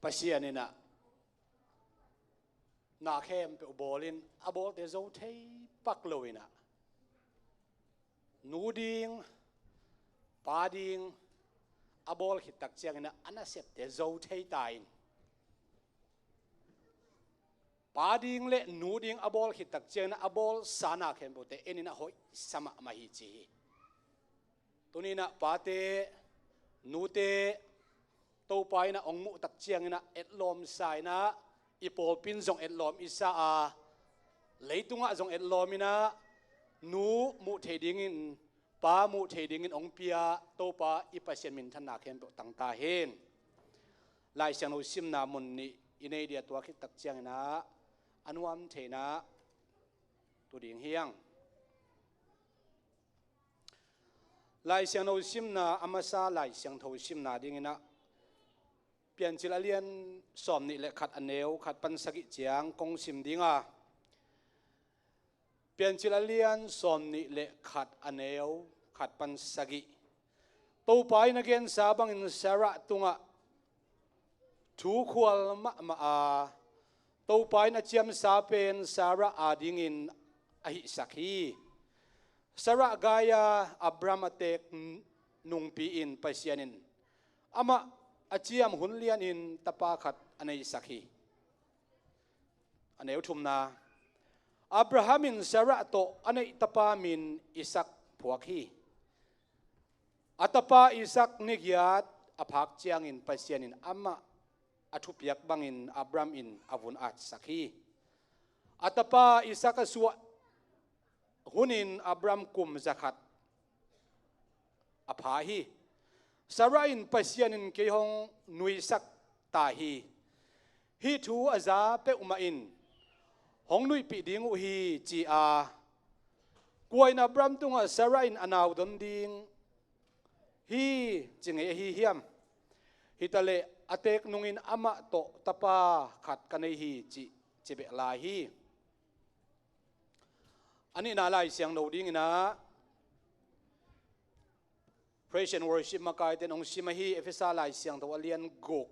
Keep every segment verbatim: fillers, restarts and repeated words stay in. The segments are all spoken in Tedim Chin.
Pasian in ah na khempeuh bawlin a bawlte zo thei pak lo in ah, nu ding, pa ding a bawl khit tak ciangin ah a nasepte zo thei ta in, pa ding le nu ding a bawl khit tak ciangin ah a bawlsa na khempeuhte en in ah hoihsa mahmah hi ci hi. Tuni in ah pate, nute, Topa in ah hong muh tak ciangin ah etlawmsa in ah, i pawlpi in zong etlawm i sa a, leitungah zong etlawm in ah, nu muh theih dingin, pa muh theih dingin hong pia Topa i Pasian minthanna khempeuh tang ta hen. Lai Siangtho simna mun nih i nei dia, tua khit tak ciangin ah a nuam thei in ah tu ding hi hang. Lai Siangtho simna, a masa Lai Siangtho simna dingin ah Piancil a lian sawmnih le khat, a neu khat pan sagih ciang kong sim ding a. Piancil a lian sawmnih le khat, a neu khat pan sagih. Topa in a gensa bangin Sarah tungah thu khual mahmah a, Topa in a ciamsa pen Sarah adingin a hihsak hi. Sarah gai-a Abram a teek nungpi in Pasian in amah a ciam hun lianin tapa khat a neisak hi. A neu thumna, Abraham in Sarah tawh a neih tapa min Isak phuak hi. A tapa Isak ni giat a phak ciangin Pasian in amah a thupiak bangin Abram in a vun atsak hi. A tapa Isak a suah hunin Abram kum zakhat a pha hi. Sarah in, Pasian in kei hong nuisak ta hi. Hih thu a za peuhmah in hong nuihpih ding uh hi, ci a. Kua in Abram tungah Sarah in a nau don ding hi ci ngei ahi hiam? Hitaleh a teek nungin amah tawh tapa khat ka nei hi, ci, ci beh lai hi. A nihna Lai Siangtho dingin ah Praise and Worship makaite in hong sim ahi, Efesa Lai Siangtho a lian guk,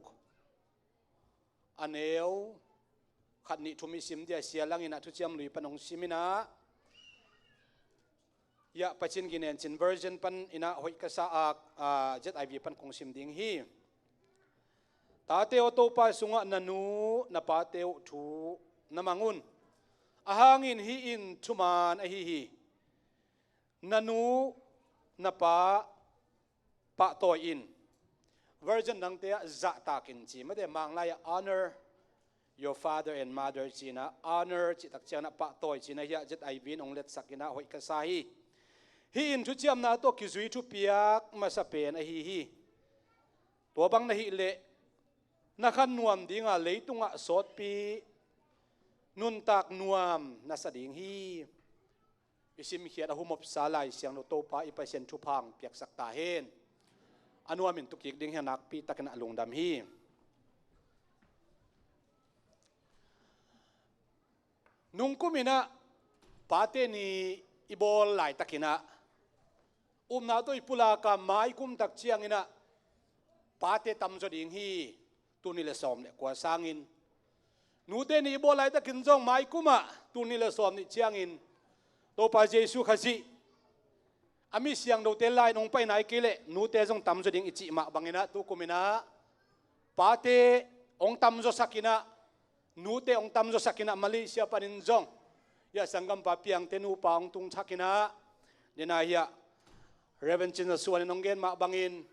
a neu khat, nih, thum i sim dia, Sia Lang in ah Thuciam Lui pan hong sim in ah, hiah Pacin Ginencin version pan in ah hoih ka sa a, a, Z I V pan kong sim ding hi. Tate aw, Topa sungah na nu na pate uh thu na mang un. Ahang in hih in thuman ahi hi. Na nu na pa pahtawi in. Version dangte ah zahtak in ci, mate, Manglai ah honor your father and mother ci-in ah, honor cih tak ciangin ah pahtawi ci-in ah, hiah Z I V in hong letsak in ah hoih ka sa hi. Hih in thuciamna tawh kizui thupiak masa pen ahi hi. Tua bang na hih leh na khan nuam ding a, leitungah sawtpi nuntak nuam na sa ding hi. I simkhiat a humopsa Lai Siangtho Topa i Pasian thupha hong piaksak ta hen. A nuamin tu kik ding hi a, nakpi takin a lungdam hi. Nungkum in ah Pate Ni i bawl laitakin ah, upna tawh i pulak a, maikum tak ciangin ah pate tamzaw ding hi, tul nih le sawm le kua sangin. Nute Ni i bawl laitakin zong maikum ah tul nih le sawm nih ciangin Topa Jesu Khazih a mi siangthote lai-in hong pai nai kei leh nute zong tamzaw ding i cih mah bangin ah, tukum in ah pate hong tamzawsak in ah, nute hong tamzawsak in ah, Malaysia panin zong hiah sanggampa Piangte nupa hong tungsak in ah, dena hiah Reverend Cin Za Suan in hong gen mah bangin,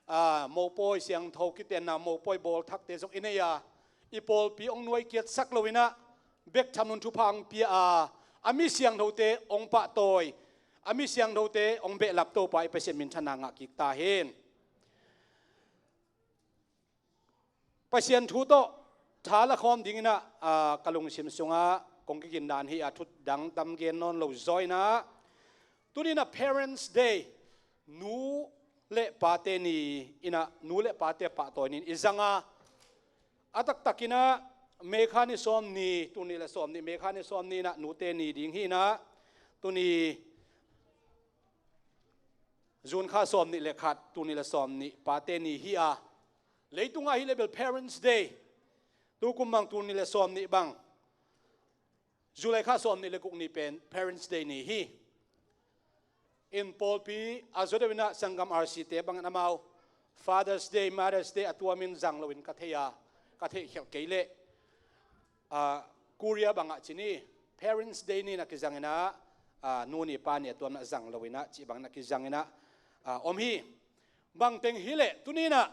a, mopawi siangtho kitenna, mopawi bawlthakte zong i nei a, i pawlpi hong nuaikiatsak lo in ah, bek tham nun thupha hong pia a, a mi siangthote hong pahtawi, a mi siangthote hong behlap Topa i Pasian minthanna ngah kik ta hen. Pasian thu tawh tha la khawm dingin ah, a, ka lungsim sungah kong kigin dan hi a, thu dang tam gen nawn lo zaw in ah, tuni in ah Parents' Day, nu le pate ni in ah, nu le pate pahtawi ni in i zang a, a taktak in ah May kha ni sawm ni, tul nih le sawm nih, May kha ni sawm ni in ah Nute Ni ding hi in ah, tuni June kha sawm nih le khat, tul nih le sawm nih Pate Ni hi a, leitungah hi leh bel Parents' Day, Tukum bang tul nih le sawm nih bang, July kha sawm nih le guk ni pen Parents' Day ni hi. In pawlpi a zaw deuh inah sanggam R C te bangin amau Father's Day, Mother's Day a tuamin zang loin ka thei a, ka theih khialh kei leh, ah, Korea bangah ci ni, Parents' Day ni na kizang inah, ah, nu ni pa ni a tuamna zang lo inah cih bangin a kizang inah, ah, om hi. Bangteng hileh tuni inah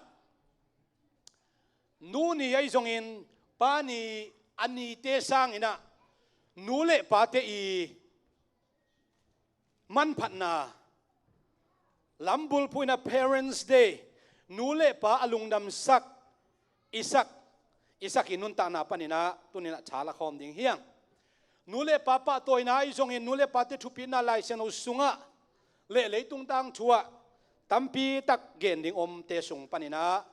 nu ni ahi zongin pa ni a nite sang inah nu le pate i manphatna lam bulphuh inah Parents' Day, nu le pa a lungdamsak Isak, Isak i nuntakna paninah tuni inah tha la khawm ding hi hang. Nu le pa pahtawina ahi zongin nu le pate thupitna Lai Siangtho sungah le leitung tangthu ah tampi tak gen ding omte sung paninah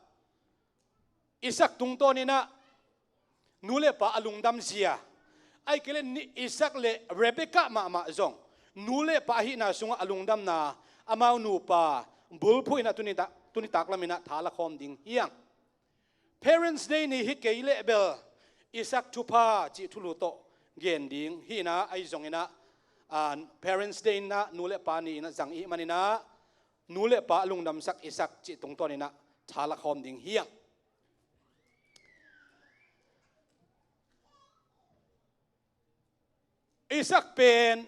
Isak tungtawn inah nu le pa a lungdam zia, ahih kei leh ni Isak le Rebekah mahmah zong nu le pa ahihna sungah a lungdamna, amau nupa bulphuh inah tuni tak, tuni tak lam inah tha la khawm ding hi hang. Parents' Day ni hi kei leh bel Isak thupha cih thulu tawh gen ding hi inah ahi zong inah, ah, Parents' Day inah nu le pa ni inah zang i hih man inah nu le pa a lungdamsak Isak cih tungtawn inah tha la khawm ding hi hang. Isak pen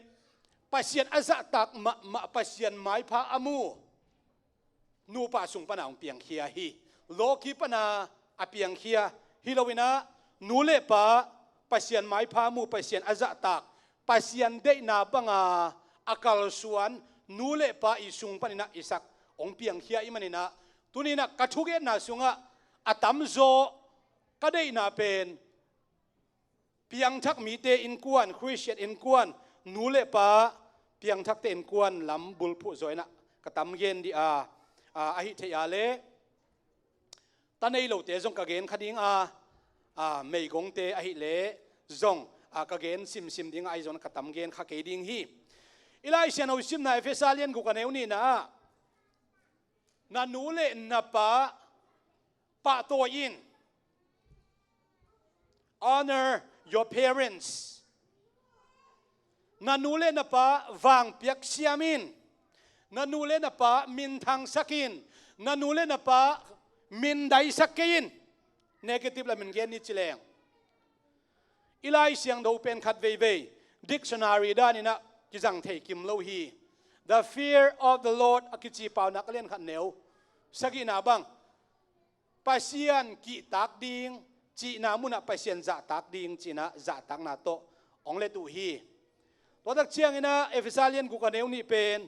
Pasian a zahtak mahmah, Pasian maipha a mu nupa sung pana hong piangkhia hi. Lawki pana a piangkhia hi lo inah nu le pa Pasian maipha a mu, Pasian a zahtak, Pasian deihna banga a kalsuan nu le pa i sung paninah Isak hong piangkhia i hih man inah tuni inah ka thugenna sungah a tamzaw ka deihna pen piangthak mite innkuan, Khristian innkuan, nu le pa piangthakte innkuan lam bulphuh zaw inah ka tam gen dih a, a, ahih theih a leh ta nei lote zong ka gen kha ding a, a, meigongte ahih leh zong, a, ka gen simsim ding a, ahi zong ka tam gen kha kei ding hi. I Lai Siangtho simna Efesa lian guk a neu nihna ah na nu le na pa pahtawi in. Honor your parents. Na nu le na pa vangpiak siam in. Na nu le na pa minthangsak in. Na nu le na pa mindaisak kei in. Negative la min gen ni ci leng. I Lai Siangtho pen khat veivei dictionary dan inah kizang thei kim lo hi. The fear of the Lord a kici Paunak a lian khat neu sagihna bang, Pasian kihtak ding cihna munah Pasian zahtak ding cih inah zahtakna tawh hong let uh hi. Tua tak ciang inah Efesa lian guk a neu nih pen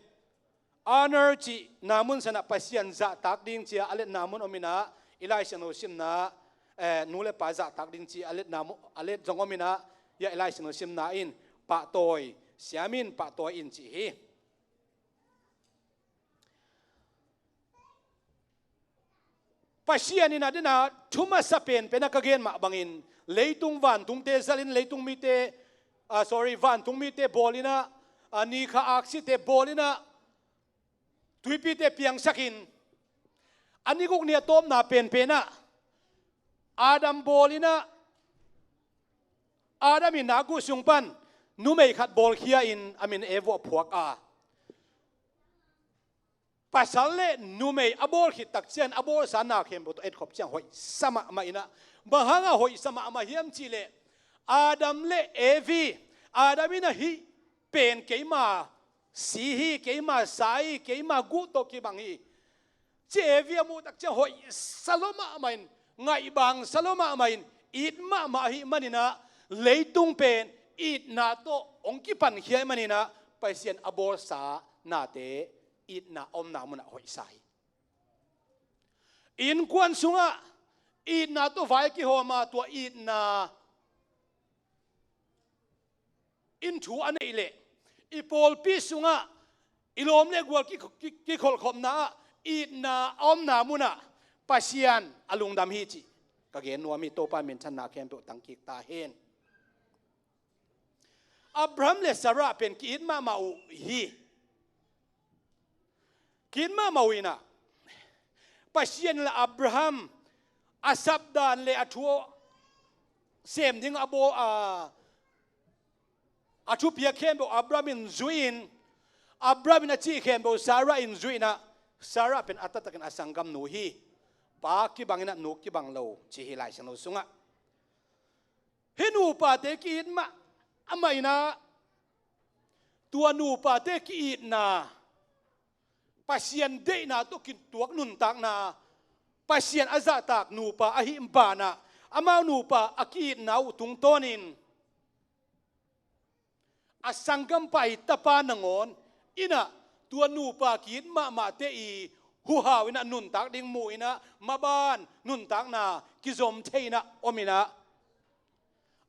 honor cihna mun sanah Pasian zahtak ding ci-a a letna mun om inah i Lai Siangtho simna, eh, nu le pa zahtak ding ci a letna mu-, a let zong om inah, hiah i Lai Siangtho simna in pahtawi siam in, pahtawi in cih hi. Pasian in a dena thu masa penpen a ka gen mah bangin leitung vantungte zalin, leitung mite, ah, sorry, vantung mite bawl inah, ah, ni kha aksite bawl inah, tuipite piangsakin, a ni guk ni a tawpna penpen ah Adam bawl inah, Adam in a guh sung pan numei khat bawlkhia in a min Eva phuak a, pasal le numei a bawl khit tak ciang a bawlsa na khempeuh tawh etkhop ciang hoihsa mahmah inah. Bang hangah hoihsa mahmah hiam cihleh Adam le Evi, Adam in a hih pen keima si hi, keima sa hi, keima guh tawh kibang hi. Ci Evi a muh tak ciang hoihsa lua mahmah in, ngaihbangsa lua mahmah in, it mahmah ahih man inah, leitung pen itna tawh hong kipankhia ahih man inah, Pasian a bawlsa nate itna omna munah hoihsa hi. Innkuan sungah itna tawh vai kihawm a, tua itna in thu a neih leh i pawlpi sungah i lawm le gual ki, ki, kikholhkhopna ah itna a omna munah Pasian a lungdam hi cih ka gen nuam hi. Topa minthanna khempeuh tangkik ta hen. Abraham le Sarah pen ki-it mahmah uh hi. Ki-it mahmah uh inah, Pasian le Abraham a sapdan le a thu sem ding a bawl a, a thupiak khempeuh Abraham in zui-in, Abraham in a cih khempeuh Sarah in zui-in ah, Sarah pen a taktakin a sanggamnu hi. Pa kibang in ah nu kibang lo ci hi Lai Siangtho sungah. Hih nupate ki-it mah amah in ah, tua nupate ki-itna, Pasian deihna tawh kituak nuntakna, Pasian a zahtak nupa ahih banah, amau nupa a ki-itna uh tungtawnin a sanggampa i tapa nangawn in ah, tua nupa ki-it mahmahte i huhau in ah nuntak ding mu in ah, maban nuntakna kizom thei in ah om in ah,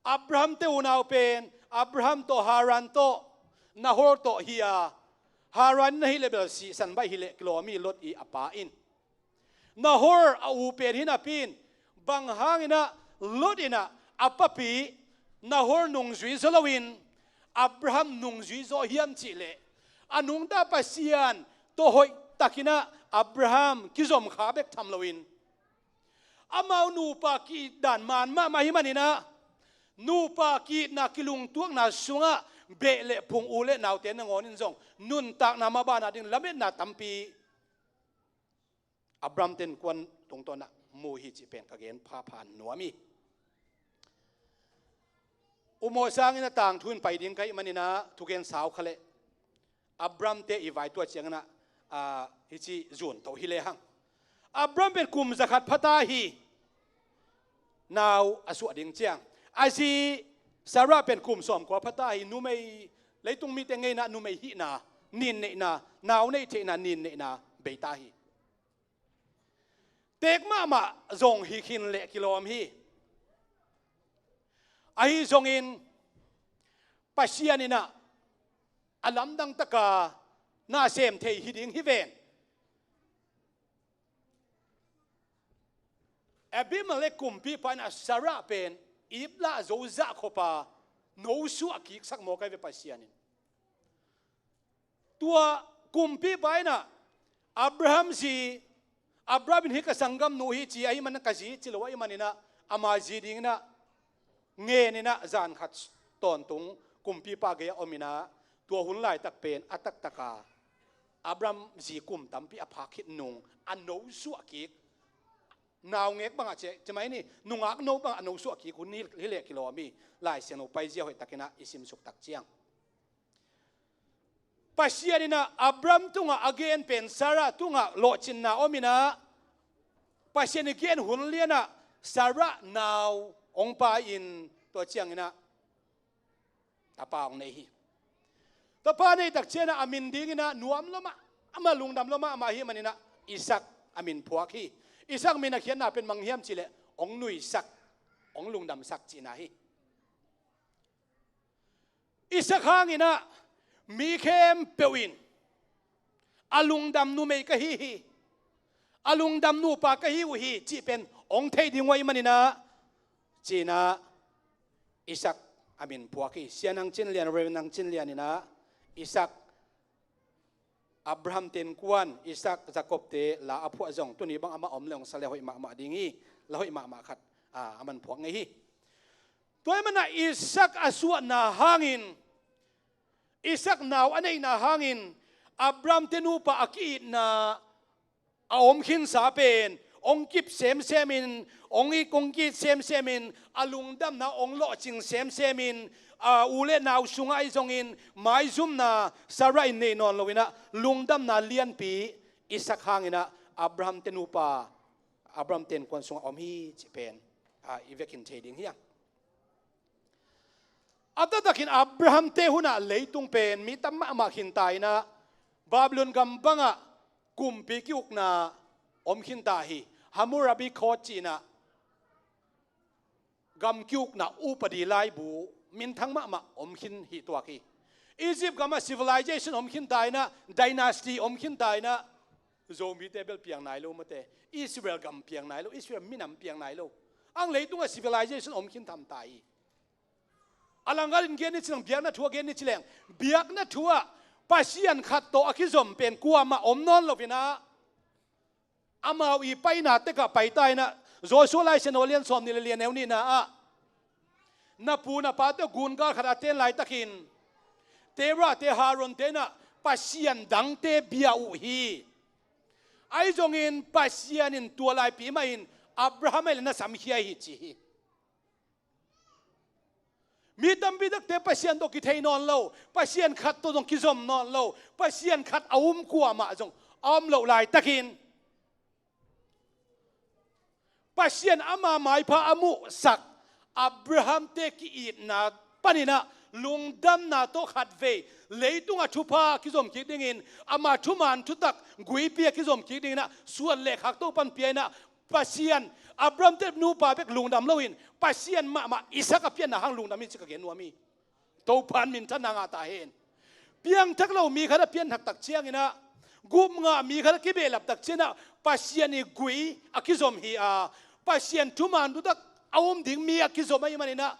Abraham te unau pen Abraham tawh, Haran tawh, Nahor tawh hi a, Haran in ahih leh bel sihsan baih hi leh kilawm hi, Lot i a pa in. Nahor a u pen hi napi in, bang hang in ah Lot in ah a papi Nahor nungzui zaw loin Abraham nungzui zaw hiam cih leh, a nungta Pasian tawh hoihtak in ah Abraham kizom kha bek tham loin, amau nupa ki-it dan man mahmah ahih manin ah, nupa ki-itna kilungtuakna sungah beh le phung, u le naute nangawn in zong nuntakna maban a ding lametna tampi Abraham te innkuan tungtawn ah mu hi cih pen ka gen phapha nuam hi. U Maw Sang in a tangthu in pai ding ka hih manin ah thugen sau kha leh, Abraham te i vai tua ciangin ah, aa, hih ci zun to hi lehang, Abraham pen kum zakhat pha ta hi. Nau a suah ding ciang, a zi Sarah pen kum sawmkua pha ta hi. Numei, leitung mite ngeina numei hihna, ninneihna, nau neih theihna ninneihna bei ta hi. Teek mahmah zong hi khin leh kilawm hi. Ahi zongin Pasian in ah a lamdang taka na sem thei hi ding hi ven. Abimelek kumpipa in ah Sarah pen iplah zo zah khop a, no suah kiksak mawk ahi ve Pasian in. Tua kumpipa in ah Abraham zi, Abraham in hih ka sanggamnu hi ci ahih manin ka zi ci lo ahih manin ah, ama zi ding in ah ngen in ah zan khat tawntung kumpipa gei ah om in ah, tua hun laitak pen a taktak a Abraham zi kum tampi a phak khit nung a no suah kik, naungek bangah ci, ci mai ni, nungak no bangah a no suah kik hun hi, hi leh kilawm hi. Lai Siangtho paizia hoihtak in ah i simsuk tak ciang, Pasian in ah Abraham tungah a gen pen Sarah tungah lawhcinna om in ah, Pasian i gen hun lian ah Sarah nau hong pai in, tua ciangin ah tapa hong nei hi. Tapa nei tak ciangin ah a min ding in ah nuam lua mah, amah lungdam lua mah, amah ahih manin ah Isak a min phuak hi. Isak min a khiatna pen bang hiam cih leh hong nuihsak, hong lungdamsak cihna hi. Isak hang in ah mi khempeuh in a lungdam numei ka hi hi, a lungdam nupa ka hi uh hi cih pen hong thei ding uh ahih manin ah, ci-in ah Isak a min phuak hi. Sia Nang Cin Lian, Reverend Nang Cin Lian in ah Isak, Abraham te innkuan, Isak, Jakob te la a phuah zong tuni bang amah om leh hong sa leh hoih mahmah ding hi. La hoih mahmah khat, a, a man phuak ngei hi. Tua ahih manin ah Isak a suahna hangin, Isak nau a neihna hangin, Abraham te nupa a ki-itna a om khinsa pen hong kip semsem in, hong it, hong ki-it semsem in, a lungdamna hong lawhcing semsem in, a, u le nau sungah ahi zongin maizumna Sarah in nei nawn lo in ah, lungdamna lianpi Isak hang in ah Abraham te nupa, Abraham te innkuan sungah om hi cih pen, a, i vekin thei ding hi hang. A taktakin Abraham te hun ah leitung pen mi tam mahmah khinta in ah, Babylon gam bangah kumpi ki-ukna om khinta hi. Hammurabi Code ci-in ah gam ki-ukna upadi laibu minthang mahmah om khin hi tuak hi. Egypt gam ah civilization om khinta in ah, dynasty om khinta in ah, Zomite bel piang nai lo mate, Israel gam piang nai lo, Israel minam piang nai lo. Ang leitung ah civilization om khin tham ta hi. A langgal in gen ni ci leng, biakna thu ah gen ni ci leng, biakna thu ah Pasian khat tawh a kizom pen kuamah om nawn lo in ah, amau i paina tek ah paita in ah, Joshua Lai Siangtho lian sawmnih le lian neu nihna ah, na pu na pate gungal khat a ten laitakin Terahte Haronte in ah pasian dangte bia uh hi. Ahi zongin Pasian in tua laipi mahin Abraham ahi le na samkhia hi ci hi. Mi tampi takte Pasian tawh kithei nawn lo, Pasian khat tawh zong kizom nawn lo, Pasian khat a um kuamah zong a om loh laitakin Pasian ama maipha a muhsak Abrahamte ki-itna panin ah lungdamna tawh khatvei leitung a thupha kizom kik dingin, ama thuman thutak guipi a kizom kik dingin ah suan le khak Topan pia in ah, Pasian, Abrahamte nupa bek lungdam loin Pasian mahmah Isak a pianna hang lungdam hi ci ka gen nuam hi. Topan minthanna ngah ta hen. Piangthak lo mi khat a pianthak tak ciangin ah, gup ngah mi khat a kibehlap tak ciangin ah, Pasian i gui a kizom hi a, Pasian thuman thutak a um ding mi a kizom ahih manin ah,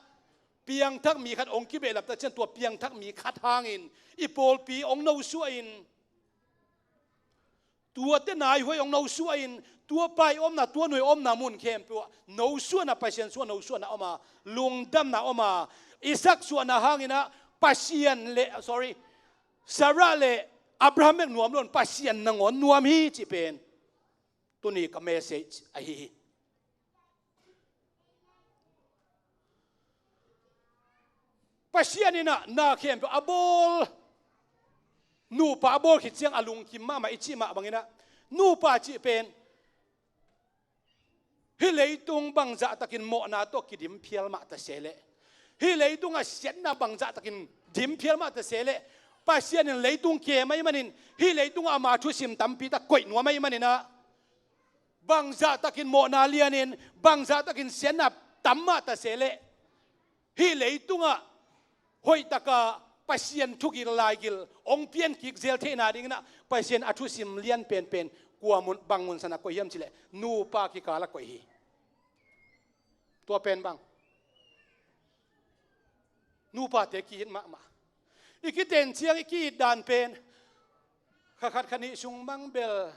piangthak mi khat hong kibehlap tak ciangin tua piangthak mi khat hangin i pawlpi hong nosuah in, tua tena i huai hong nosuah in, tua pai omna, tua nui omna mun khempeuh ah nosuahna, Pasian suah nosuahna om a, lungdamna om a, Isak suahna hangin ah Pasian le, sorry, Sarah le Abraham bek nuam lo in Pasian nangawn nuam hi cih pen tuni ka message ahi hi. Pasian in ah na khempeuh a bawl, nupa a bawl khit ciang a lungkim mahmah i cih mah bangin ah, nupa cih pen hih leitung bangzahtakin mawhna tawh kidim phial mah ta se leh, hih leitung a siatna bangzahtakin dim phial mah ta se leh, Pasian in leitung kem ahih manin, hih leitung ah ama thusim tampi tak koih nuam ahih manin ah, bangzahtakin mawhna lianin, bangzahtakin siatna tam mah ta se leh, hih leitungah hoihtaka Pasian thugil laigil hong piankik zel theihna dingin ah Pasian a thusim lian penpen kua mun, bang mun sanah koih hiam cih leh nupa kikal ah koih hi. Tua pen bang, nupate ki-it mahmah. I kiten ciang i ki-it dan pen kha khat kha nih sung mang bel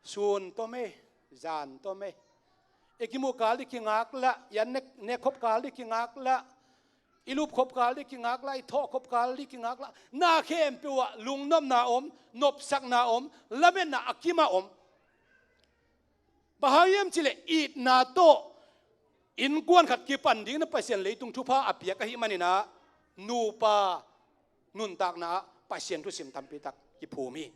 sun tom e, zan tom e. I kimuh kal ding kingaklah, i an nek, nek khop kal ding kingaklah, i lup khop kal ding kingaklah, i thawh khop kal ding kingaklah. Na khempeuh ah lungnopna om, nopsakna om, lametna a kim a om. Bang hang hiam cih leh itna tawh innkuan khat kipan dingin ah Pasian leitung thupha a piak ahih manin ah, nupa nuntakna ah Pasian thusim tampi tak kiphum hi.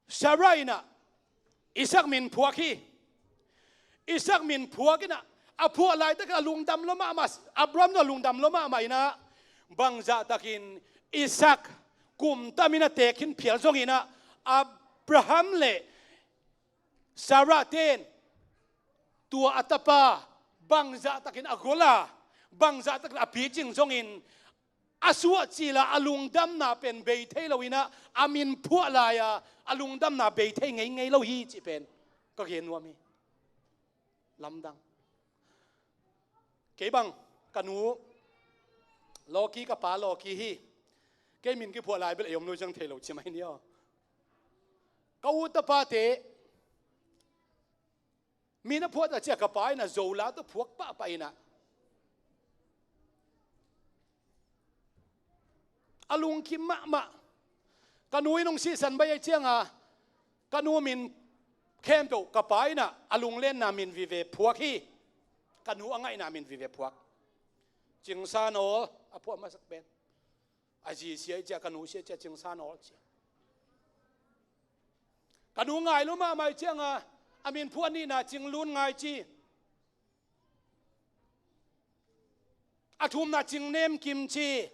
Sarah in ah Isak min phuak hi. Isak min phuak in ah, a phuah laitakin a lungdam lua mahmah, Abraham zong a lungdam lua mahmah in ah, bangzahtakin Isak kum tamin a teek khin phial zongin ah, Abraham le Sarah ten tua a tapa bangzahtakin a gol a, bangzahtakin a picing zongin, a suah cil a, a lungdamna pen bei thei lo in ah, a min phuah lai a, a lungdamna bei thei ngeingei lo hi cih pen ka gen nuam hi. Lamdang. Kei bang, ka nu Lawki, ka pa Lawki hi. Kei min kiphuah lai bel ei om lo ciang thei lo ci mai ni aw. Ka u tapate min a phuah ta ciang ka pa in ah Zola tawh phuak pahpah in ah, a lungkim mahmah. Ka nu in hong sihsan baih ahih ciang a, ka nu min khempeuh ka pa in ah a lunglenna min vive phuak hi. Ka nu a ngaihna min vive phuak. Cingsa Nawl a phuah masak pen. A zi sia ahih ciang, ka nu sia ahih ciang Cingsa Nawl ci. Ka nu ngai lua mahmah ahih ciang a, a min phuah nihna Cinglun Ngai ci. A thumna Cingnem Kim ci.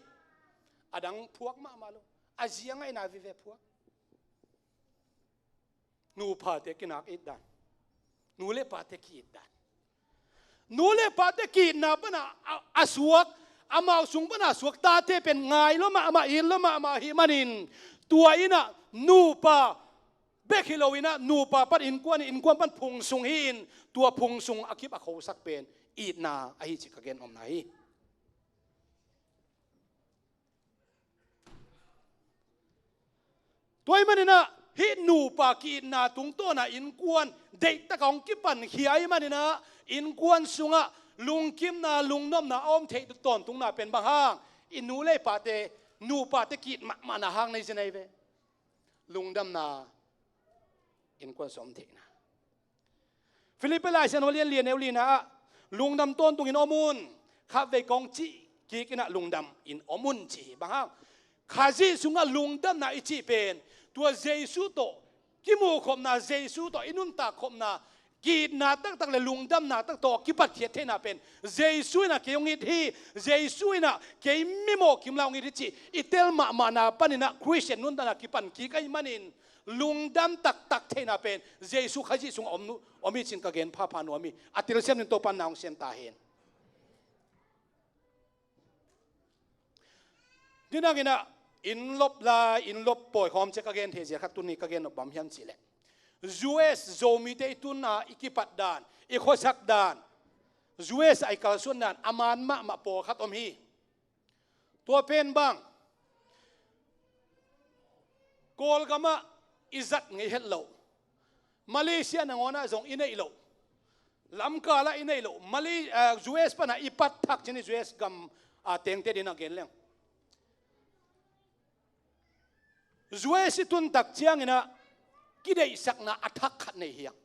A dang phuak mahmah lo. A zi a ngaihna vive phuak. Nupate kinak it dan. Nu le pate ki-it dan. Nu le pate ki-itna pana a, a suak, amau sung pana a suak tate pen ngai lua mahmah, it lua mahmah ahih manin, tua in ah nupa bek hi lo in ah, nupa pan innkuan, innkuan pan phung sung hi-in, tua phung sung a kip a khosak pen itna ahi cih ka gen omna hi. Tua ahih manin ah, hih nupa ki-itna tungtawna innkuan deihtak a hong kipankhia ahih manin ah, innkuan sungah lungkimna, lungnopna a om theih tawntungna pen bang hang? I nu le i pate, nupate ki-it mahmahna hang nei zen ahi ve. Lungdamna innkuan sungah om theihna. Filipi Lai Siangtho a lian li, a neu lina ah, lungdam tawntungin om un, khatvei kong cih kik in ah lungdamin om un ci hi. Bang hang? Khazih sungah lungdamna i cih pen tua Jesu tawh kimuhkhopna, Jesu tawh i nuntakkhopna, ki-itna taktak le lungdamna taktak tawh kipatkhiat theihna pen Jesu in ah kei hong it hi. Jesu in ah kei mi mawh kim lai hong it hi cih i tel mahmahna panin ah Khristian nuntakna kipan kik ahih manin, lungdam taktak theihna pen Jesu Khazih sungah om, om hi cih ka gen phapha nuam hi. A telsiam ding Topa'n na hong sem ta hen. Nidangin ah, inn lop lai, inn lop pawi khawm ciang ka gen thei zia khat tuni ka gen nop bang hiam cih leh, U S Zomite i tun a i kipat dan, i khuasak dan, U S a i kalsuan dan a man mahmah pawlkhat om hi. Tua pen bang, Kawlgam ah i zat ngei het loh, Malaysia nangawn ah zong i neih loh, lamkal ah i neih loh, Malay-, ah, U S pan ah i pat thak cin, U S gam, ah, tengte ding ah gen leng, U S i tun tak ciangin ah kideihsakna a thak khat nei hi hang.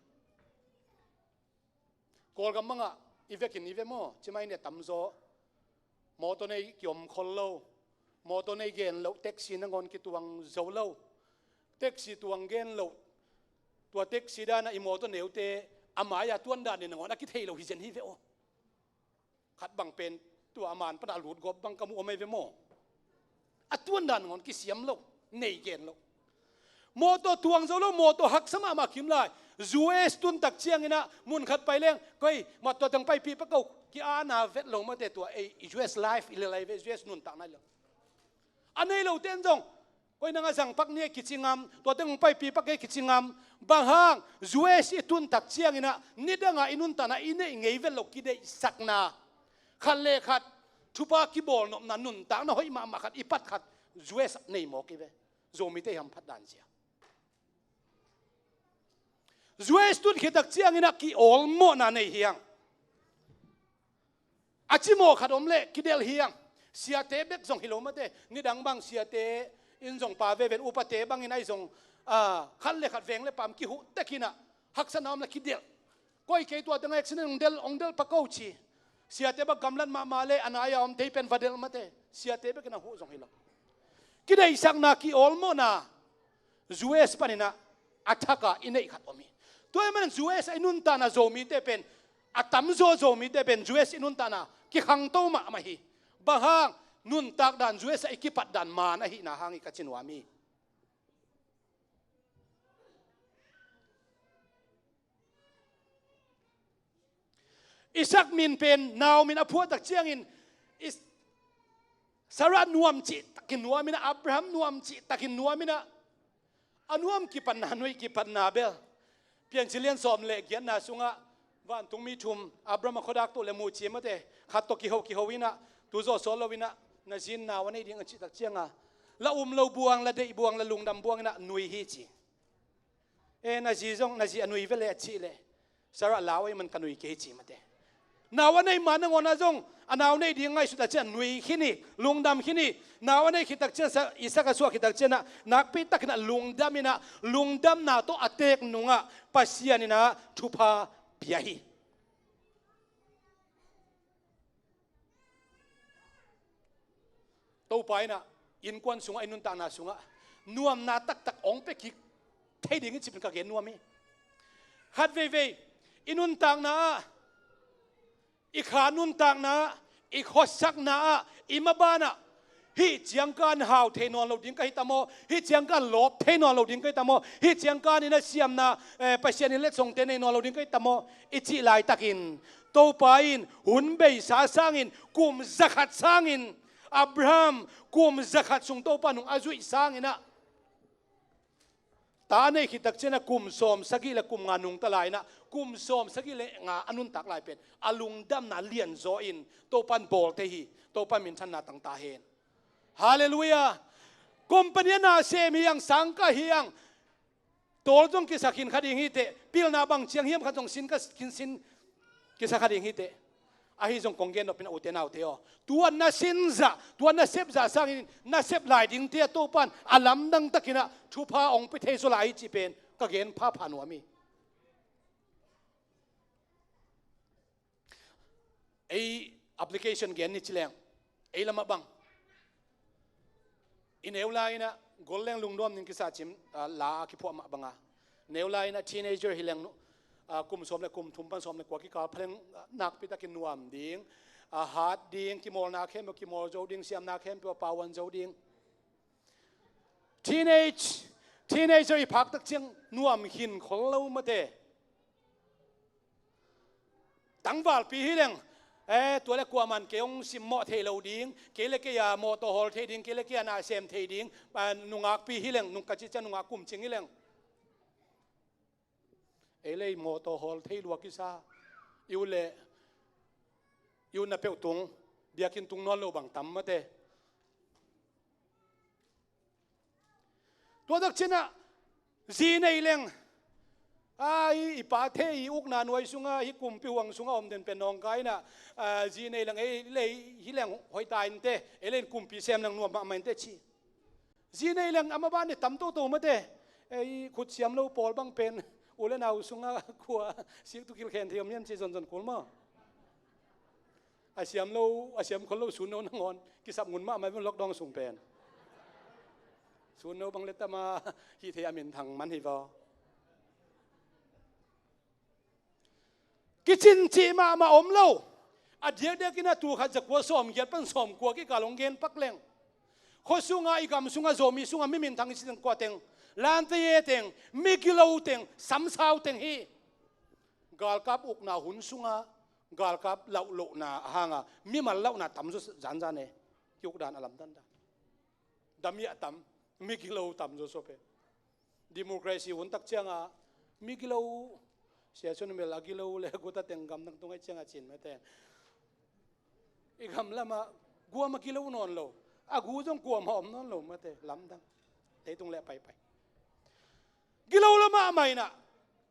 Kawlgam bangah i vekin i ve maw, ci mai ni, a tamzaw mawtaw nei kiom khol lo, mawtaw nei gen loh, taxi nangawn kituang zo lo, taxi tuang gen loh, tua taxi dan ah i mawtaw neute a mai-a tuan dan in nangawn a kithei lo hi zen hi ve aw. Khat bang pen tua a man pan a lut gawp bang ka mu om ahi ve maw. A tuan dan nangawn kisiam lo, nei gen lo. Mawtaw tuang zo lo, mawtaw haksa mahmah kim lai. U S tun tak ciangin ah mun khat pai leng, koi, mawtaw teng paipih pak o, ki-ana vet lo mate, tua ei U S life i lel ahi ve, U S nuntakna i lel. A nei lote in zong, koi, nang a zang pak ni e kici ngam, tua teng hong paipih pak e kici ngam. Bang hang? U S i tun tak ciangin ah nidang a i nuntakna i neih ngei vet loh kideihsakna, khat le khat thupha kibawlnopna, nuntakna hoih mahmah khat i pat khat U S nei mawk i ve. Zomite i hamphat dan zia. U S tun khit tak ciangin ah kiawlmawhna nei hi hang. A cimawh khat om leh kidelh hi hang. Siate bek zong hi lo mate, nidang bang siate in zong pa veve in, upate bangin ahi zong, ah, khat le khat veng le pam kihuh tek in ah, haksatna om leh kidelh. Koi, kei tua teng accident hong delh, hong delh pak o ci. Siate bang gamlat mahmah leh a nai-a om tei pen va delh mate, siate bek in a huh zong hi lo. Kideihsakna, kiawlmawhna U S panin ah a thak a i neih khat om hi. Tua ahih manin U S a i nuntakna Zomite pen, a tamzaw Zomite pen U S i nuntakna kikhangto mahmah hi. Bang hang? Nuntak dan U S a i kipat dan man ahihna hang hi, ka ci nuam hi. Isak min pen nau min a phuah tak ciangin, Is-, Sarah nuam cih takin nuam in ah, Abraham nuam cih takin nuam in ah, a nuam kipatna, nuih kipatna bel, Piancil lian sawm le giatna sungah vantungmi thum, Abraham a khuadak tuh le muh ci mate, khat tawh kiho kiho in ah, tu zawh sawt lo in ah, na zi in nau a nei ding a cih tak ciangah, la um lo buang, la deih buang, la lungdam buang in ah nui hi ci. E, na zi zong, na zi a nui ve leh a cih leh, Sarah, lau ahih man ka nui kei ci mate. Nau a nei ma nangawn ah zong, a nau nei ding ngaihsut a ciang nui khin hi, lungdam khin hi. Nau a nei khit tak ciang, Sa-, Isak a suah khit tak ciang ah, nakpi takin ah lungdam in ah, lungdamna tawh a teek nungah Pasian in ah thupha pia hi. Topa in ah innkuan sungah, i nuntakna sungah nuamna taktak hong pia kik thei ding hi cih pen ka gen nuam hi. Khat veivei, i nuntakna ah, i kha nuntakna ah, i khuasakna ah, i maban ah, hih ciangkan hau thei nawn lo ding ka hi ta maw? Hih ciangkan lawp thei nawn lo ding ka hi ta maw? Hih ciangkan in a siamna, eh, Pasian in letsongte nei nawn lo ding ka hi ta maw? I cih laitakin, Topa in hun beisa sangin, kum zakhat sangin, Abraham kum zakhat sung Topa nung a zuih sangin ah, ta a nei khit tak ciang ah kum sawm sagih le kum nga nungta lai in ah, kum sawm sagih le nga a nuntak lai pen a lungdamna lianzaw in Topa in bawl thei hi. Topa in minthanna tang ta hen. Halleluiah. Company a na sem hi hang, sangkah hi hang, Tawl zong kisa khin kha ding hi teh, pilna bang ciang hiam khat zong sin ka khin sin kisa kha ding hi teh. Ahi zong kong gen nop in a, ute naute aw, tua na sin zah, tua na sep zah sangin na sep lai dingte ah Topa'n a lamdang takin ah thupha hong pia thei zaw lai hi cih pen ka gen phapha nuam hi. Ei application gen ni ci leng, ei lamah bang, i neu lai-in ah gol leng lungnuam ding kisa cim, ah, la a kiphuah mah banga. Neu lai-in ah teenager hi leng, ah, kum sawm le kum thum pan sawm le kua kikal pha leng, ah, nakpi takin nuam ding, ah, hat ding, kimawlna khempeuh kimawl zo ding, siamna khempeuh a pauan zo ding. Teenage, teenager i phak tak ciang nuam khin khol lo mate. Tangvalpi hi leng, eh, tua le kuaman kei hong simmawh thei lo ding, kei le kei a mawtaw hawl thei ding, kei le kei a na sem thei ding, ah, nungakpi hi leng, nung ka cih ciang nungak kum cing hi leng. Ei le ei mawtaw hawl thei lua kisa, i ut le i utna peuh tung, biakinn tung nawn lo bang tam mate. Tua tak ciangin ah zi nei leng, a, i, i pate i ukna nuai sungah, hih kumpi huang sungah om den pen nawngkai in ah, a, zi nei leng, ei le ei hi leng hoih ta inteh, ei le ei kumpi sem leng nuam mahmah inteh ci. Zi nei leng amah ban i tam toto mate. Ei khut siam lo pawl bang pen u le nau sungah khua sik tu kilkhen thei om hiam ci zonzon kul maw? A siam lo, a siam khol lo sunno nangawn kisap ngun mahmah vun lockdown sung pen. Sunno bang le tama hih thei a minthang man hi vaw. Kicin cih mahmah om lo. A diakdiakin ah tul khat za kua sawm giat pan sawm kua kikal hong gen pak leng, khua sungah, i gam sungah, Zomi sungah mi minthang i cih teng kua teng? Lante ye teng, migilo teng, samsau teng hi. Galkap ukna hun sungah galkap lauhlohna hangah mimal lauhna tamzaw zanzan e. Kiukdan a lamdandan. Damiah tam, migilo tamzaw sawp e. Democracy hun tak ciangah migilo, Sia Sun Mel a gilo le guta teng gamdang tung a ciangah cin mate. I gam lamah guam a gilo nawn lo, a gu zong kuamah om nawn lo mate, lamdang. Leitung le a paipai gilo lamah a mai in ah,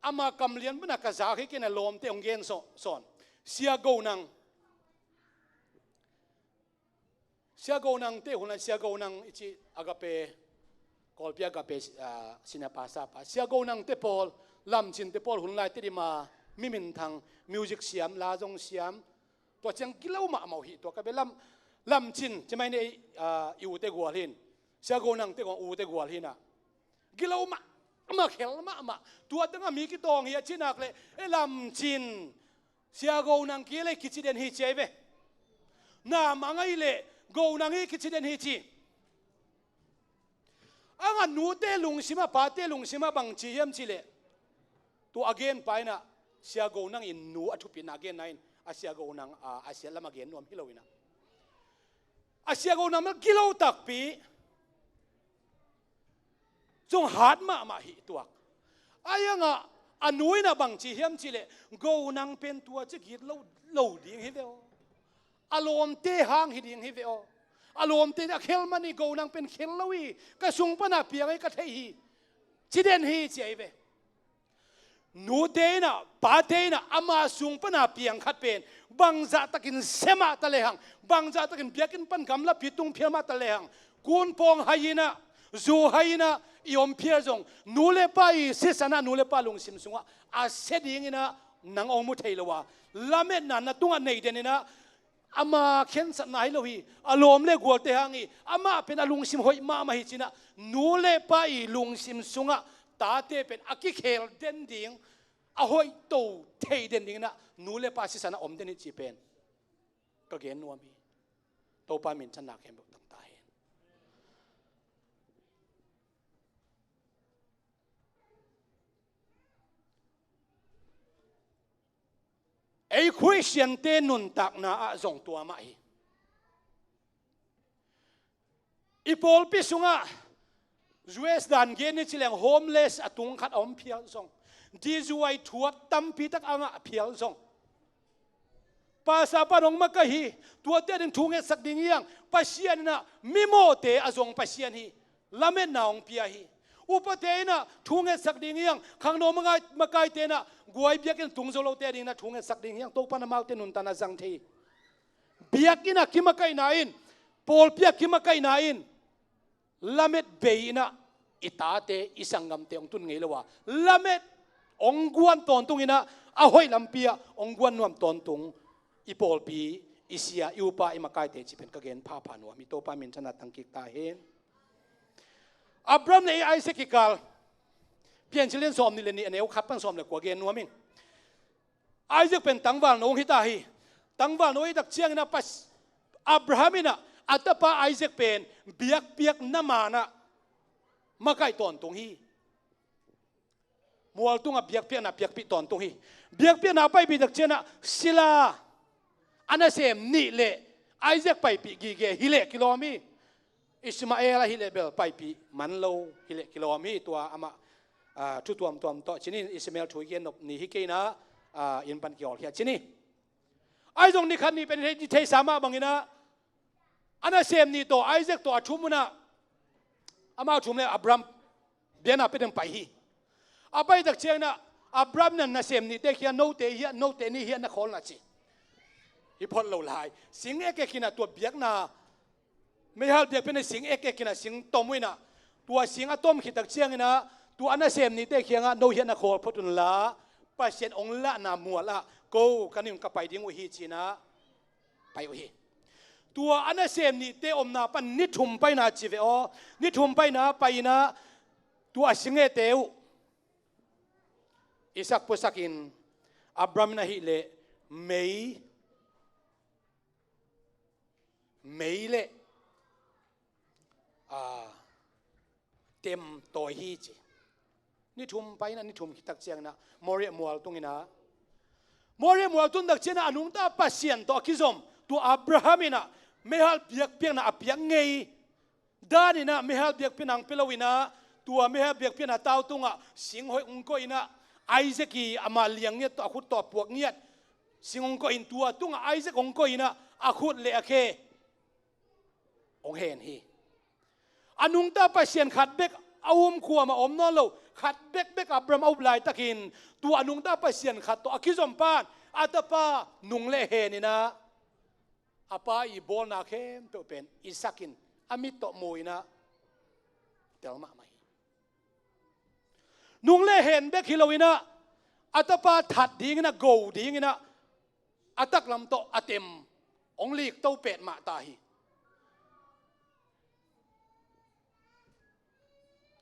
ama kamlian pana ka zak hi kei in ah lawmte hong gen sawn. Sia Go Nang. Sia Go Nang te hun lai, Sia Go Nang i cih Agape, Kawlpi Agape, ah, sina pasa pa. Sia Go Nang te pawl, Lam Cin te pawl hun lai Tedim a mi minthang, music siam, la zong siam. Tua ciang gilo mahmah uh hi tua ka bia. Lam, Lam Cin ci mai ni, ah, i u te gual hi in. Sia Go Nang te gual, u te gual hi in ah. Gilo mahmah, khel mahmah. Tua tengah mi kitawng hi a ci nak leh, e, Lam Cin, Sia Go Nang kei le kici den hi ci ahi ve. Na mang ahi leh Go Nang hi kici den hi ci. A ngah nute lungsim ah, pate lungsim ah bang ci hiam cih leh, tua a gen pa in ah Sia Go Nang in nu a thupitna a genna in, a Sia Go Nang, a, a siat lam a gen nuam hi lo in ah, a Sia Go Nang mah gilo takpi, zong hat mahmah hi tuak. Ahi hangah a nu in ah bang ci hiam cih leh, Go Nang pen tua ci gitlo lo ding hi ve aw. A lawmte hang hi ding hi ve aw. A lawmte a khel man hi, Go Nang pen khel lo hi, ka sung pana piang hi ka thei hi, ci den hi ci ahi ve. Nute in ah, pate in ah, ama sung pana piang khat pen bangzah takin sem mah ta lehang, bangzah takin biakinn pan gamlapi tung phial mah ta lehang, kunpawng hai in ah, zu hai in ah i om phial zong, nu le pa i sisan ah, nu le pa lungsim sungah a sia ding in ah nang hong mu thei lo a, lametna na tungah nei den in ah, ama khensatna hi lo hi, a lawm le gualte hang hi, amah pen a lungsim hoih mahmah hi ci in ah, nu le pa i lungsim sungah tate pen a kikhel den ding, a hoih to thei den ding in ah, nu le pa sisan ah om den hi cih pen ka gen nuam hi. Topa min thang, na khempeuh tang ta hen. Ei Khristiante nuntakna ah zong tua mah hi. I pawlpi sungah U S dan gen ni ci leng, homeless a tung khat a om phial zong, D Z Y thuak tampi tak a ngah phial zong, pastor pan hong makaih hi, tuate a ding thu ngetsak ding hi hang, Pasian in ah mimawhte a zong Pasian hi, lametna hong pia hi. Upate in ah thu ngetsak ding hi hang, khangno makai, makaite in ah guai biakinn tung zo lote ading in ah thu ngetsak ding hi hang, Topa'n amaute nuntakna zang thei hi. Biakinn ah kimakaihna in, pawlpi ah kimakaihna in, lamet bei in ah i tate, i sanggamte hong tun ngei lo a, lamet hong guan tawntung in ah, a hoih lampi ah hong guan nuam tawntung i pawlpi, i sia, i upa, i makaite cih pen ka gen phapha nuam hi. Topa minthanna tang kik ta hen. Abraham le Isaac kikal, Piancil lian sawmnih le nih, a neu khat pan sawm le kua gen nuam ing. Isaac pen tangvalno hong hi ta hi. Tangvalno hih tak ciangin a pas-, Abraham in ah a tapa Isaac pen biakpiakna man ah makaih tawntung hi. Mual tungah biakpiakna piakpih tawntung hi. Biakpiakna a paipih tak ciangin ah sila a nasem nih le Isaac paipih gige hi leh kilawm hi. Ishmael ahih leh bel paipih man lo hi leh kilawm hi. Tua amah, ah, thu tuamtuam tawh ci ni, Ishmael thu i gen nop ni hi kei in ah, ah, inn pan kiawlkhia ci ni. Ahi zong ni khat ni pen i thei, i theisa mah bangin ah, a nasem nih tawh Isaac tawh a thum un ah, amau thum le Abraham biakna pia ding pai hi. A pai tak ciangin ah Abraham in ah nasem nihte khiang, note hiah, note ni hiah na khawl un ah ci. Hi phot lo lai. Sing ekek in ah tua biakna, meihal biakpiakna sing ekek in ah sing tom uh in ah, tua sing a tom khit tak ciangin ah tua a nasem nihte kiangah, no hiah na khawl phot un la, Pasian hong lahna mual ah ko ka nih un, ka pai ding uh hi ci in ah pai uh hi. Tua a nasem nihte omna pan ni thum paina ci ve aw. Ni thum paina pai in ah tua a singete uh Isaac puasakin, Abraham in ahih leh mei, mei le, ah, tem tawi hi ci. Ni thum pai in ah, ni thum khit tak ciangin ah Moriah mual tung in ah, Moriah mual tun tak ciangin ah a nungta Pasian tawh a kizom tua Abraham in ah meihal biakpiakna a piak ngei dan in ah, meihal biakpiakna hong pia lo in ah, tua meihal biakpiakna tau tungah sing hoih hong koih in ah, Isaac i amah liang ngiat tawh a khut tawh a puak ngiat sing hong koih in, tua tungah Isaac hong koih in ah a khut le a khe hong hen hi. A nungta Pasian khat bek a um, khuam ah om nawn lo, khat bekbek Abraham a up laitakin, tua a nungta Pasian khat tawh a kizom pan a tapa nung le hen in ah, a pa i bawlna khempeuh pen Isaac in a mit tawh mu in ah tel mahmah hi. Nung le hen bek hi lo in ah, a tapa that ding in ah, go ding in ah, a taklam tawh a tem hong likto petmah ta hi.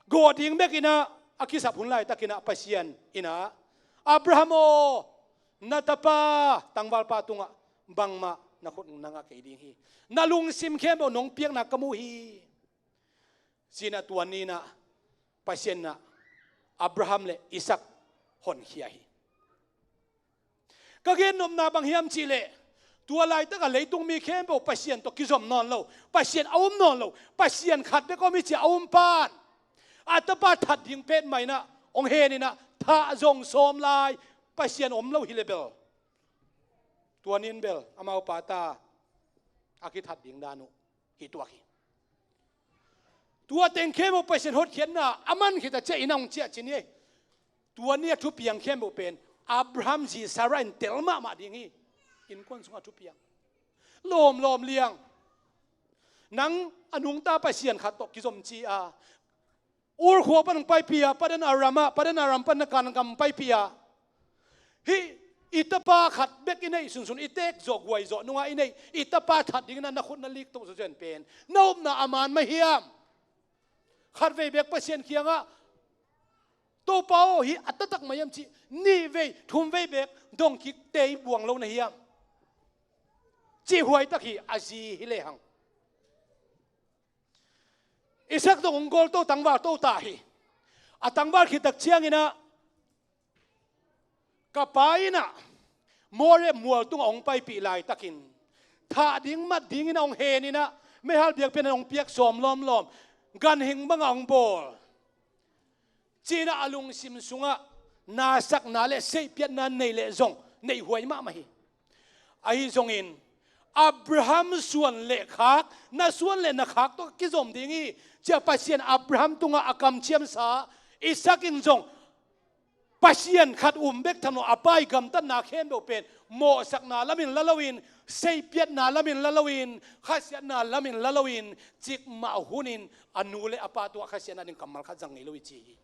Go ding bek in ah a kisap hun laitakin ah Pasian in ah, Abraham aw, na tapa tangvalpa tungah bangmah na khut na ngah kei ding hi. Na lungsim khempeuh nong piakna ka mu hi, ci in ah tua ni in ah Pasian in ah Abraham le Isaac honkhia hi. Ka gen nopna bang hiam cih leh, tua laitak a leitung mi khempeuh Pasian tawh kizom nawn lo, Pasian a um nawn lo, Pasian khat bek om hi ci a um pan, a tapa that ding petmah in ah hong hen in ah, thah zong sawm lai, Pasian om lo hi leh bel, tua ni in bel amau pa ta a kithat ding dan uh hi tuak hi. Tua teng khempeuh Pasian hotkhiatna a man khit a ciah in ah hong ciah ci ni. Tua ni a thupiang khempeuh pen Abraham zi Sarah in tel mahmah ding hi. Innkuan sungah thupiang lawmlawm liang. Nang a nungta Pasian khat tawh kizom ci a, Ur khua pan hong paipih a, Padan Aram ah, Padan Aram pan na Kanaan gam paipih a, hih i tapa khat bek i neih sunsun, i teek zawh guai zawh nungah i neih i tapa that ding in ah na khut na likto zawzen pen na upna a man mah hiam? Khatvei bek Pasian kiangah, Topa aw, hih a taktak mah hiam cih, nihvei thumvei bek dong kik tei buang lo na hiam? Cih huai tak hi. A zi hi lehang Isaac zong hong gol to, tangval to ta hi. A tangval khit tak ciangin ah, ka pa in ah Moriah mual tungah hong paipih laitakin, thah ding mat dingin ah hong hen in ah, meihal biakpiakna hong piak sawm lawmlawm, ganhing bangah hong bawl, ci in ah a lungsim sungah nasakna le seihpiatna nei leh zong neihhuai mahmah hi. Ahi zongin Abraham suan le khak, na suan le na khak tawh kizom ding hi, Cia Pasian Abraham tungah a kamciamsa, Isaac in zong Pasian khat um bek tham lo, a pa i gamtatna khempeuh pen mawhsakna lamin la loin, seihpiatna lamin la loin, khasiatna lamin la loin, cikmah hunin a nu le a pa tungah khasiatna ding kammal khat zang ngei lo i ci hi.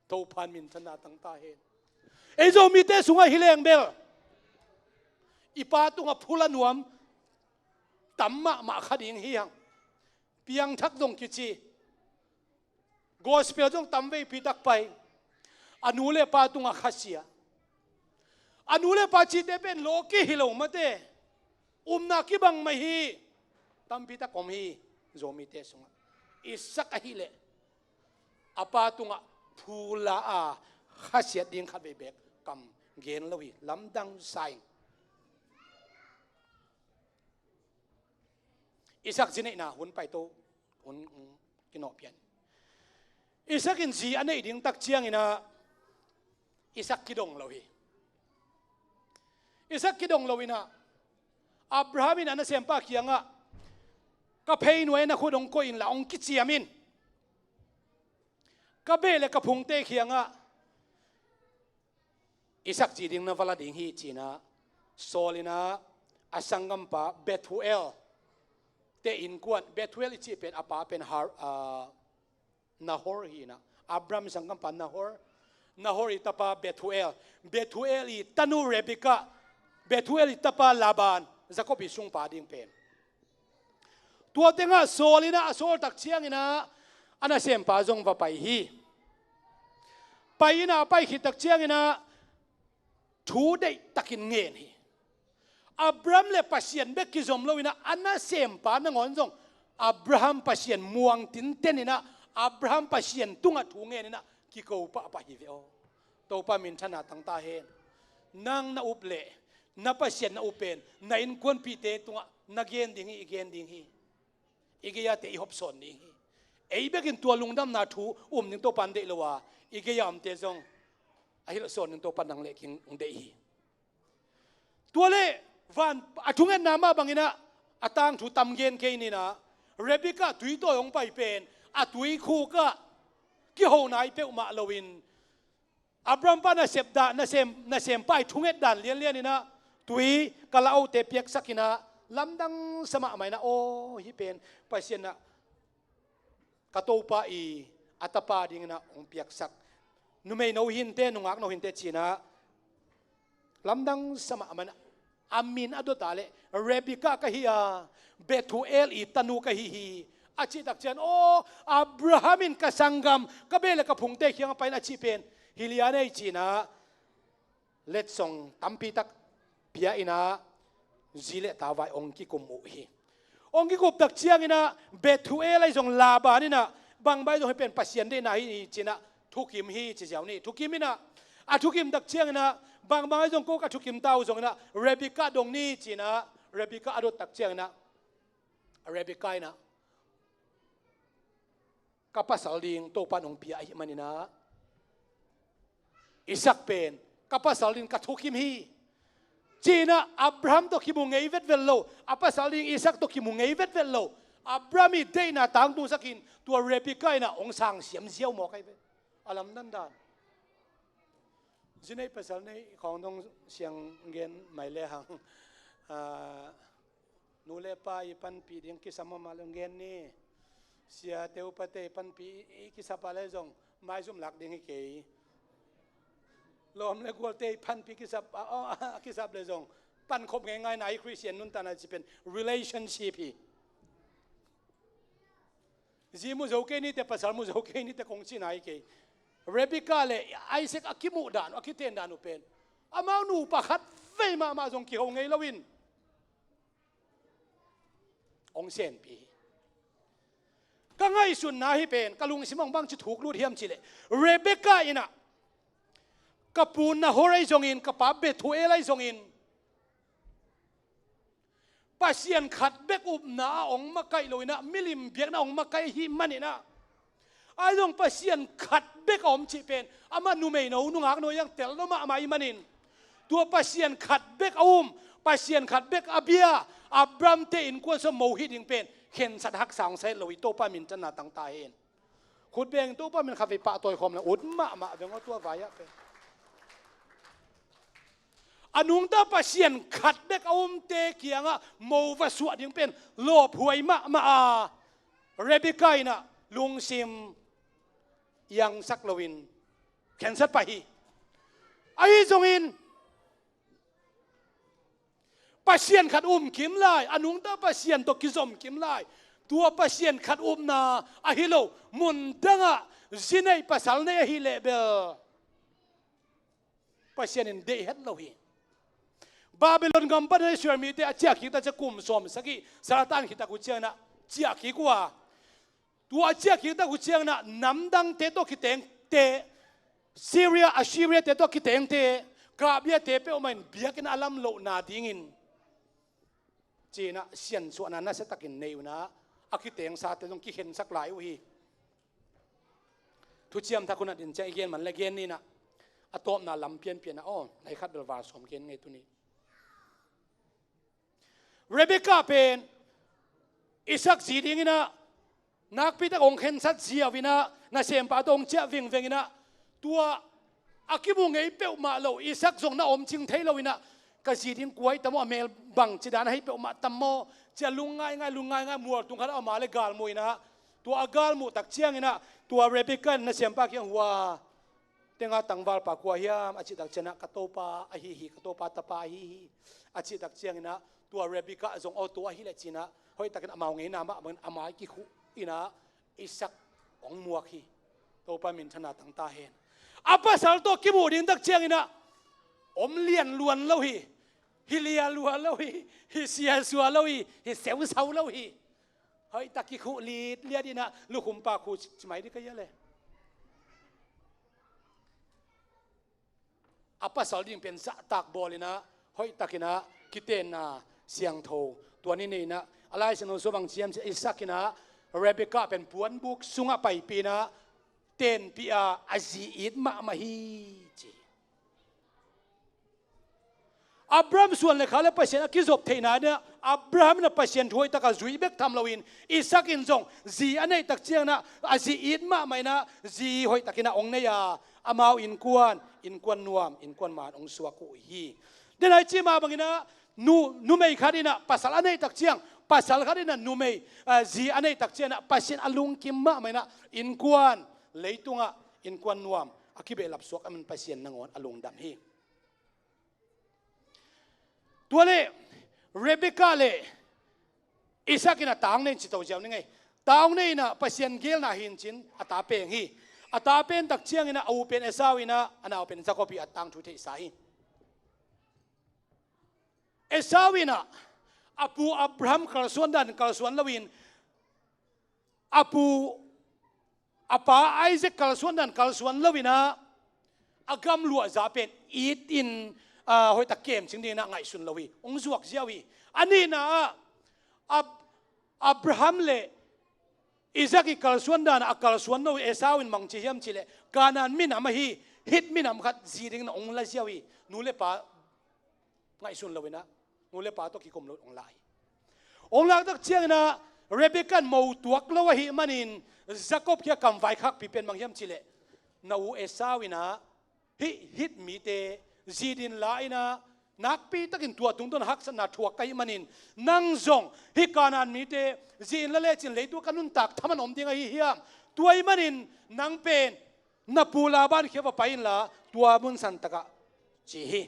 Topa'n minthanna tangta hen. Ei Zomite sungah hi leng bel i pa tungah phula nuam tam mahmah kha ding hi hang. Piangthak zong kici, gospel zong tam veipi tak pai. A nu le pa tungah khasia. A nu le pa cihte pen lawki hi lo mate. Umna kibang mah hi. Tampi tak om hi Zomite sungah. Isaac ahih leh a pa tungah phula a khasiat ding khat vei bek kam gen lo hi. Lamdang sa ing. Isaac zi neihna hun paito, hun, hun kinawhpian. Isaac in zi a neih ding tak ciangin ah Isaac kidong lo hi. Isaac kidong lo in ah Abraham in a nasempa kiangah, "Ka pheinuai na khut hong koih inla hong kiciam in. Ka beh le ka phungte kiangah Isaac zi ding na va la ding hi," ci-in ah Saul in ah a sanggampa Bethuel te innkuan, Bethuel i cih pen a pa pen Har, ah, Nahor hi in ah, Abraham sanggampa Nahor, Nahor i tapa Bethuel, Bethuel i tanu Rebekah, Bethuel i tapa Laban, Jacob i sungpa ding pen. Tua tengah Saul in ah a sawl tak ciangin ah a nasempa zong va pai hi. Pai in ah a pai khit tak ciangin ah thu deihtakin ngen hi. Abraham le Pasian bek kizom lo in ah a nasempa nangawn zong Abraham Pasian muang tinten in ah Abraham Pasian tungah thu ngen in ah kiko pahpah hi ve aw. Topa minthanna tangta hen. Nang na up leh na Pasian na up pen na innkuanpihte tungah na gen ding hi, i gen ding hi. I gei-ate i hopsawn ding hi. Ei bekin tua lungdamna thu um ding Topa'n deih lo a, i gei-a omte zong a hilhsawn ding Topa'n nang le kei hong deih hi. Tua leh van a thungetna mah bangin ah a tangthu tam gen kei ni in ah, Rebekah tuitawi hong pai pen a tuikhuk ah kiho nai peuhmah loin Abraham pa nasep dan, nasem, nasempa i thunget dan lianlian in ah tui ka la-ote piaksak in ah lamdang sa mahmah in ah, aw, hih pen Pasian in ah ka topa i a tapa dingin ah hong piaksak numei no hinte, nungak no hinte ci-in ah lamdang sa mahmah in ah, a min a dot a leh Rebekah ka hi a, Bethuel i tanu ka hi hi, a cih tak ciang, aw, Abraham in ka sanggam, ka beh le ka phungte kiangah pai in a cih pen hi lian ei ci-in ah letsong tampi tak pia in ah zi le ta vai hong kikum uh hi. Hong kikup tak ciangin ah Bethuel ahi zong Laban in ah bangmah ahi zong hih pen Pasian deihna hi ci-in ah thukim hi ci ziau ni. Thukim in ah, a thukim tak ciangin ah bangmah ahi zong ko ka thukim ta uh zongin ah Rebekah dong ni ci-in ah Rebekah a dot tak ciangin ah Rebekah in ah ka pasal ding Topa'n hong pia ahih manin ah Isaac pen ka pasal ding ka thukim hi, ci-in ah Abraham tawh kimu ngei vetvet lo, a pasal ding Isaac tawh kimu ngei vetvet lo. Abraham i deihna tangtungsakin tua Rebekah in ah hong sang siam ziau mawk ahi ve. A lamdang dan. Zi neih pasal neih khawng dong siang gen mai le hang. Ah, nu le pa i panpih ding kisam mahmah le gen ni. Siate upate i panpih i, i kisap a le zong maizum lak ding hi kei. Lawm le gualte i panpih kisap a, a, a kisap le zong pankhop ngeingai na hi. Khristian nuntakna cih pen relationship hi. Zi mu zo kei ni te, pasal mu zo kei ni te kong cihna hi kei. Rebekah le Isaac a kimuh dan uh, a kiten dan uh pen amau nupa khat vei mahmah zong kiho ngei loin hong senpih hi. Ka ngaihsutna hih pen ka lungsim ah bangci thuk lut hiam cih leh, Rebekah in ah ka pu Nahor ahi zongin, ka pa Bethuel ahi zongin, Pasian khat bek upna a hong makaih lo in ah milim biakna hong makaih ahih manin ah, ahi zong Pasian khat bek a om cih pen amah numei no, nungak no hi hang, tel no mahmah ahih manin, tua Pasian khat bek a um, Pasian khat bek a bia Abraham te innkuan sung mo hih ding pen khensat haksa hong sa het lo hi. Topa minthanna tang ta hen. Khut beng Topa min khat vei pahtawi khawm la ut mahmah veng aw tua vai-ah pen. A nungta Pasian khat bek a umte kiangah mo va suah ding pen lawphuai mahmah a, Rebekah in ah lungsim iangsak loin khensat pah hi. Ahi zongin Pasian khat um kim lai, a nungta Pasian tawh kizom kim lai. Tua Pasian khat upna ahi lo, mun dangah zi nei pasal nei ahi leh bel Pasian in deih het lo hi. Babylon gam pan Israel mite a ciahkhik tak ciang kum sawm sagih, Satan khit tak uh ciangin ah ciahkhik uh a, tua a ciahkhik tak uh ciangin ah namdangte tawh kitengte, Syria, Assyria te tawh kitengte, Kabia te peuhmah in biakinn a lam lohna dingin ci-in ah siansuahna nasiatakin nei uh in ah, a kitengsate zong kikhensak lai uh hi. Thuciam Thak hun ah din ciang i gen man le gen ni in ah, a tawpna lam pianpian ah aw, lai khat bel val sawm gen ngei tuni. Rebekah pen Isak zi dingin ah nakpi tak hong khensat ziau in ah, nasempa tawh hong ciah vingveng in ah, tua a kimu ngei peuhmah lo Isak zong na omcing thei lo in ah, ka zi ding kua hi tam maw, a mel bangci dan ahi peuhmah tam maw, ci-a lung ngaingai, lung ngaingai, mual tung khat a om a leh galmuh in ah, tua a galmuh tak ciangin ah, tua Rebekah in nasempa kiang, hua, tenga tangvalpa kua hiam, a cih tak ciangin ah, ka topa ahi hi, ka topa tapa ahi hi, a cih tak ciangin ah, tua Rebekah zong, aw, tua ahi leh ci-in ah, hoihtakin amau ngeina mahmah in a mai kikhuh in ah, Isak hong muak hi. Topa minthanna tang ta hen. A pasal tawh kimuh ding tak ciangin ah, om lian luan lo hi, hi lian luan lo hi, hi siasua lo hi, hi seusau lo hi. Hoihtak kikhuh litliat in ah, lukhumpa khuh ci mai ding ka hia le. A pasal ding pen zahtak bawl in ah, hoihtakin ah kitenna siangtho tua ni nei in ah, a Lai Siangtho sung bang ci hiam cih leh, Isak in ah Rebekah pen puanbuk sungah paipih in ah, tenpih a, a zi it mahmah hi ci. Abraham suan le kha le Pasian a kizop theihna in ah, Abraham in ah Pasian thu hoihtak a zui bek tham loin, Isak in zong zi a neih tak ciangin ah, a zi it mahmah in ah, zi hoihtakin ah hong nei a, amau innkuan, innkuan nuam, innkuan man hong suak uh hi. Den hai ci mah bangin ah, nu, numei khat in ah pasal a neih tak ciang, pasal khat in ah numei, ah, zi a neih tak ciangin ah, Pasian a lungkim mahmah in ah, innkuan, leitungah innkuan nuam a kibehlap suak ahih manin Pasian nangawn a lungdam hi. Tua leh Rebekah le Isak in a ta hong nei in ci to ziau ni ngei. Ta hong nei in ah Pasian geelna hi in ci-in a ta peng hi. A ta pen tak ciangin ah, a u pen Esau in ah, a nau pen Jakob hi, a tangthu theihsa hi. Esau in ah a pu Abraham kalsuan dan kalsuan loin, a pu, a pa Isaac kalsuan dan kalsuan lo in ah, a gamluah zah pen it in, ah, hoihtak kemcing dingin ah ngaihsun lo hi, hong zuak ziau hi. A nihna ah, Ab-, Abraham le Isaac i kalsuan dan a kalsuan lo Esau in bang ci hiam cih leh, Kanaan minam ahi, Hit minam khat zi dingin ah hong la ziau hi. Nu le pa ngaihsun lo in ah, nu le pa tawh kikum lo hong la hi. Hong lak tak ciangin ah, Rebekah in mo tuak lo ahih manin, Jakob kiang kam vaikhakpi pen bang hiam cih leh, na u Esau in ah hih Hit mite zi dingin la in ah, nakpi takin tua tungtawn haksatna thuak ka hih manin, nang zong hih Kanaan mite zi in la lecin leitung ka nuntak thaman om ding ahi hiam? Tua ahih manin nang pen na pu Laban kiang va pai inla, tua mun santakah, ci hi.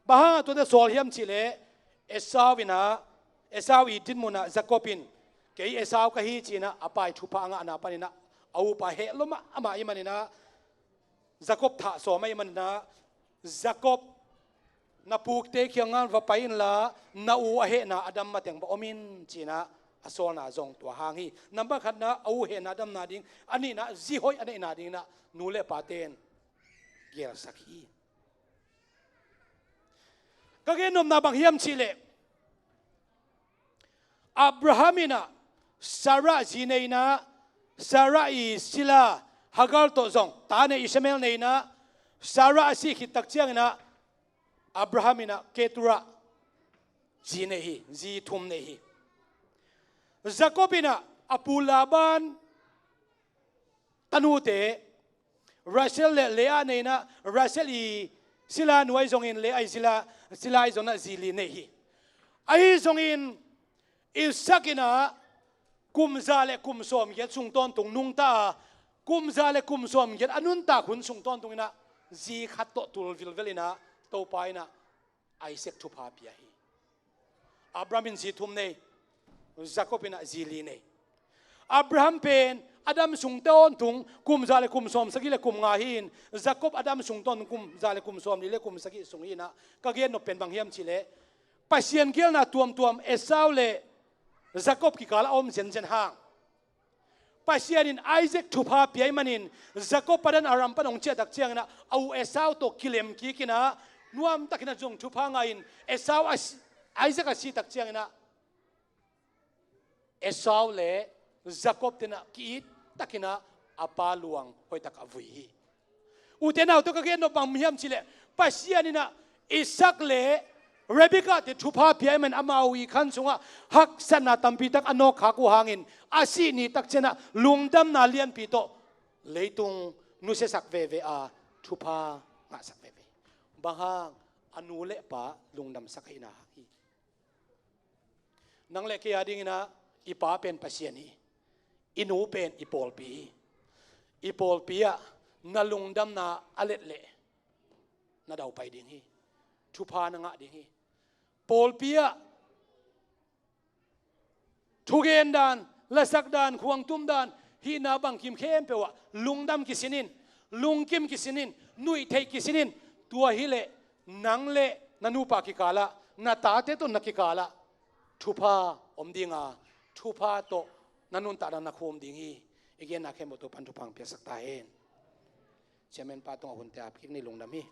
Bang hangah tuate sawl hiam cih leh, Esau in ah, Esau it dinmun ah Jakob in, kei Esau ka hi ci-in ah, a pa ii thupha a ngahna panin ah, a upa heh lua mahmah ahih manin ah, Jakob thah sawm ahih manin ah, Jakob, na pute kiangah va pai inla, na u a hehna a dam mateng va om in, ci-in ah a sawlna zong tua hang hi. Number khatna, a u hehna a damna ding, a nihna, zi hoih a neihna dingin ah nu le pate in gelsak hi. Ka gen nopna bang hiam cih leh, Abraham in ah Sarah zi nei in ah, Sarah ii sila Hagar tawh zong ta nei, Ishmael nei in ah, Sarah a sih khit tak ciangin ah, Abraham in ah Keturah zi nei hi, zi thum nei hi. Jacob in ah a pu Laban tanute, Rachel le Leah nei in ah, Rachel i sila nuai zongin Leah i sila, sila i zong in ah zi li nei hi. Ahi zongin Isaac in ah kum za le kum sawmgiat sung tawntung nungta a, kum za le kum sawmgiat a nuntak hun sung tawntung in ah zi khat tawh tul vilvel in ah Topa in ah Isaac thupha pia hi. Abraham in zi thum nei, Jacob in ah zi li nei. Abraham pen Adam sung tawntung kum za le kum sawmsagih le kum nga hi-in, Jacob Adam sung tawntung kum za le kum sawmli le kum sagih sung hi-in ah, ka gen nop pen bang hiam cih leh Pasian geelna tuamtuam Esau le Jacob kikal a om zenzen hang Pasian in Isaac thupha pia ahih manin, Jacob Padan Aram pan hong ciah tak ciangin ah, a u Esau tawh kilem kik in ah, nuamtakin ah zong thupha ngah in, Esau a si, Isaac a sih tak ciangin ah, Esau le Jacob ten ah ki-it takin ah a pa luang hoihtak a vui hi. Ute naute, ka gen nop bang hiam cih leh, Pasian in ah Isaac le Rebekah te thupha pia ahih manin amau i khan sungah haksatna tampi tak a nawkkhak uh hangin, a sih ni tak ciangin ah lungdamna lianpi tawh leitung nusiasak veve a, thupha ngahsak veve. Bang hang? A nu le pa lungdamsak ahihna hang hi. Nang le kei a dingin ah i pa pen Pasian hi. I nu pen i pawlpi hi. I pawlpi ah na lungdamna a let leh na daupai ding hi. Thupha na ngah ding hi. Pawlpi ah thugen dan, lasak dan, khuangtum dan, hihna bangkim khempeuh ah lungdam kisin in, lungkim kisin in, nuihtheih kisin in. Tua hileh nang le na nupa kikal ah, na tate tawh na kikal ah thupha om ding a, thupha tawh na nuntakna na khum ding hi. I genna khempeuh Topa'n thupha hong piaksak ta hen. Chairman pa tungah hunte ap kik ni. Lungdam hi.